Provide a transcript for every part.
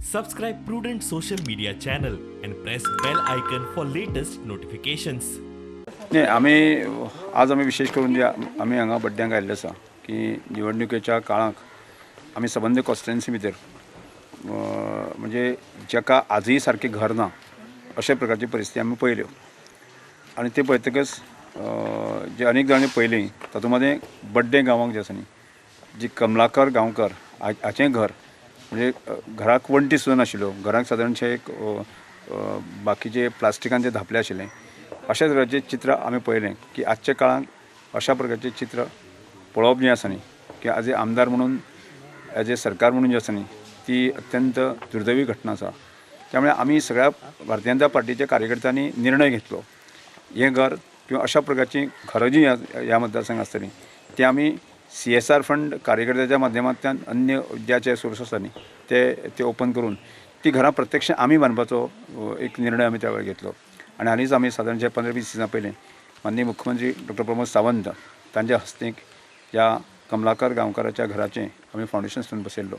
Subscribe Prudent social media channel and press bell icon for latest notifications. नाही, आमी आज आमी विशेष करून जे आमी हांगा बड्ड्यांक आयिल्ले आसा की निवडणुकेच्या काळाक आमी सबंद कॉन्स्टिट्युएन्सी भितर म्हणजे जाका आजूय सारकें घर ना अशा प्रकारची परिस्थिती आमी पळयल्यो आनी ते पळयतकच जे अनेक जाणांनी पळयली तातूंत मदें बड्डें गांवांक जें आसा न्ही जी कमलाकर गांवकर हाचें घर म्हणजे घराक वण्टी सुद्दां नाशिल्ल्यो, घराक सादारणशें एक बाकीचे प्लास्टिकान ते धापले आशिल्लें. अशा तरेचें चित्र आमी पळयलें की आजच्या काळांत अशा प्रकारचें चित्र पळोवप जें आसा न्ही की एज ए आमदार म्हणून एज ए सरकार म्हणून जें आसा न्ही ती अत्यंत दुर्दैवी घटना आसा. त्यामुळे आमी सगळ्या भारतीय जनता पार्टीच्या कार्यकर्त्यांनी निर्णय घेतलो हें घर किंवा अशा प्रकारचीं घरां जीं ह्या मतदारसंघात आसतलीं ती आमी CSR fund कार्यकर्त्याच्या माध्यमांतल्यान अन्य ज्याचे सोर्स आसा न्ही ते ते ओपन करून ती घरां प्रत्यक्ष आमी बांदपाचो एक निर्णय आमी त्या वेळार घेतलो. आनी हालींच आमी सादारणशे 15-20 दिसां पयलीं माननीय मुख्यमंत्री डॉक्टर प्रमोद सावंत तांच्या हस्तेक ह्या कमलाकर गांवकाराच्या घराचें आमी फावंडेशन स्टोन बसयल्लो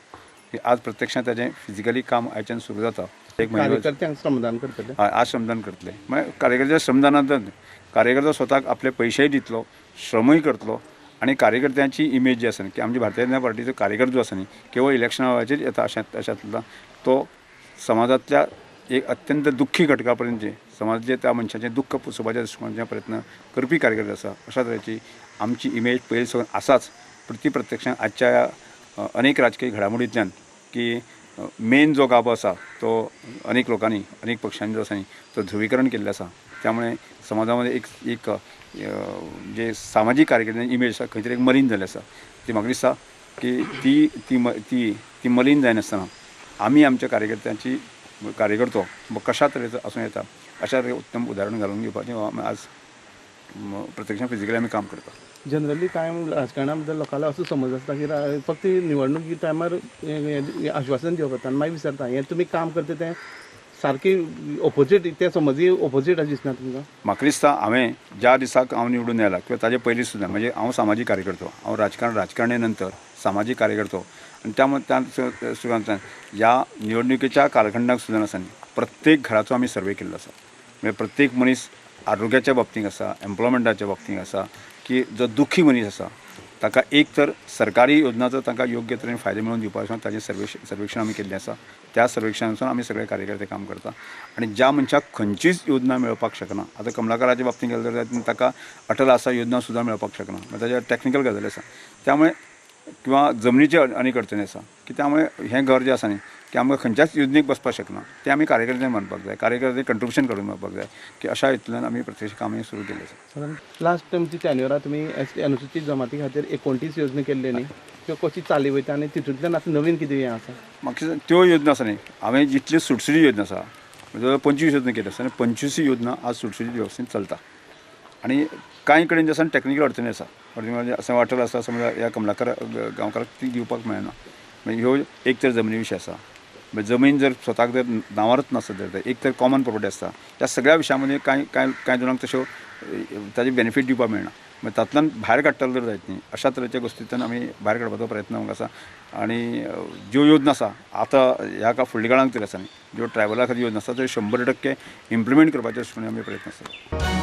की आज प्रत्यक्षात ताजें फिजिकली काम आयच्यान सुरू जाता. एक म्हयनो कार्यकर्त्यांक श्रमदान करतले, आज श्रमदान करतले. मागीर कार्यकर्त्या श्रमदानांत कार्यकर्तो स्वताक आपले पयशेय दितलो, श्रमूय करतलो आनी कार्यकर्त्यांची इमेज जी आसा न्ही की आमची भारतीय जनता पार्टीचो कार्यकर्तो जो आसा न्ही केवळ इलेक्शना वेळाचेर येता अशांतलो तो समाजांतल्या एक अत्यंत दुख्खी घटका पर्यंत समाजाचे त्या मनशाचें दुख्ख पुसोवपाच्या दृश्टिकोनाचे प्रयत्न करपी कार्यकर्ते आसा. अशा तरेची आमची इमेज पयलीं सावन आसाच, पूण ती प्रत्यक्षांत आजच्या अनेक राजकीय घडामोडींतल्यान की मेन जो गाभो आसा तो अनेक लोकांनी अनेक पक्षांनी जो आसा न्ही तो ध्रुवीकरण केल्लें आसा. त्यामुळे समाजामध्ये एक एक जे सामाजीक कार्यकर्त्यांची इमेज आसा खंय तरी एक मलीन जाल्ली आसा. ती म्हाका दिसता की ती ती ती ती मलीन जायनासतना आमी आमच्या कार्यकर्त्यांची कार्यकर्तो कशा तरेचो आसूं येता अशा तरेचें उत्तम उदाहरण घालून दिवपाचें आज प्रत्यक्षांत फिजिकली आमी काम करता. जनरली कांय राजकारणा बद्दल लोकांक असो समज आसता की फक्त निवडणुकी टायमार आश्वासन दिवप जाता आनी मागीर विसरता. हें तुमी काम करता तें सारकें ओपोजीट, तें समजी ओपोजीट अशें दिसना तुमकां? म्हाका दिसता हांवें ज्या दिसाक हांव निवडून आयला किंवा ताजे पयलीं सुद्दां म्हणजे हांव सामाजीक कार्यकर्तो, हांव राजकारणी नंतर सामाजीक कार्यकर्तो आनी त्या सुद्दां ह्या निवडणुकेच्या कालखंडाक सुद्दां आसा न्ही प्रत्येक घराचो आमी सर्वे केल्लो आसा. म्हणजे प्रत्येक मनीस आरोग्याच्या बाबतींत आसा, एम्प्लॉयमेंटाच्या बाबतींत आसा की जो दुख्खी मनीस आसा ताका एक तर सरकारी योजनाचो तांकां योग्य तरेन फायदे मेळोवन दिवपाक ताजें सर्वेक्षण आमी केल्लें आसा. त्या सर्वेक्षणानुसार आमी सगळे कार्यकर्ते काम करता आनी ज्या मनशाक खंयचीच योजना मेळपाक शकना, आतां कमलाकराच्या बाबतींत गेले जाल्यार ताका अटल आसा योजना सुद्दां मेळपाक शकना, ताज्या टॅक्निकल गजाली आसा. त्यामुळे किंवा जमनीचे अनेक अडचणी आसा की त्यामुळे हें घर जें आसा न्ही की आमकां खंयच्याच योजनेक बसपाक शकना, तें आमी कार्यकर्त्यांक म्हणपाक जाय, कार्यकर्ते कंट्रिब्युशन करून मेळपाक जाय की अशा हितूंतल्यान आमी प्रत्यक्ष कामां सुरू केल्लीं आसा. लास्ट तुमची टेन्युअरा तुमी एस टी अनुसूचित जमाती खातीर 29 योजना केल्ल्यो न्ही, त्यो कशी चाली वयता आनी तितूंतल्यान आतां नवीन कितें हें आसा? म्हाका त्यो योजना आसा न्ही हांवें जितल्यो सुटसुटी योजना आसा म्हणजे 25 योजना केल्यो आसा आनी 25 योजना आज सुटसुटीत वेवस्थीत चलता. आनी कांय कडेन जे आसा टॅक्निकल अडचणी आसा, म्हणजे अशें वाटेल आसा समजा ह्या कमलाकर गांवकाराक ती दिवपाक मेळना. म्हणजे ह्यो एक तर जमनी विशय आसा, म्हणजे जमीन जर स्वताक जर नांवारच नासत जाल्यार एक तर कॉमन प्रोपर्टी आसता, त्या सगळ्या विशया मदीं कांय कांय कांय जाणांक तश्यो ताजे बेनिफीट दिवपाक मेळना, मागीर तातूंतल्यान भायर काडटलो जर जायत न्ही अशा तरेच्या गोश्टींतल्यान आमी भायर काडपाचो प्रयत्न आमकां आसा. आनी ज्यो योजना आसा आतां ह्या का फुडल्या काळांत तरी आसा न्ही ज्यो ट्रायबला खातीर योजना आसा त्यो 100% इम्प्लिमेंट करपाचे दृश्टीकोनान आमी प्रयत्न आसा.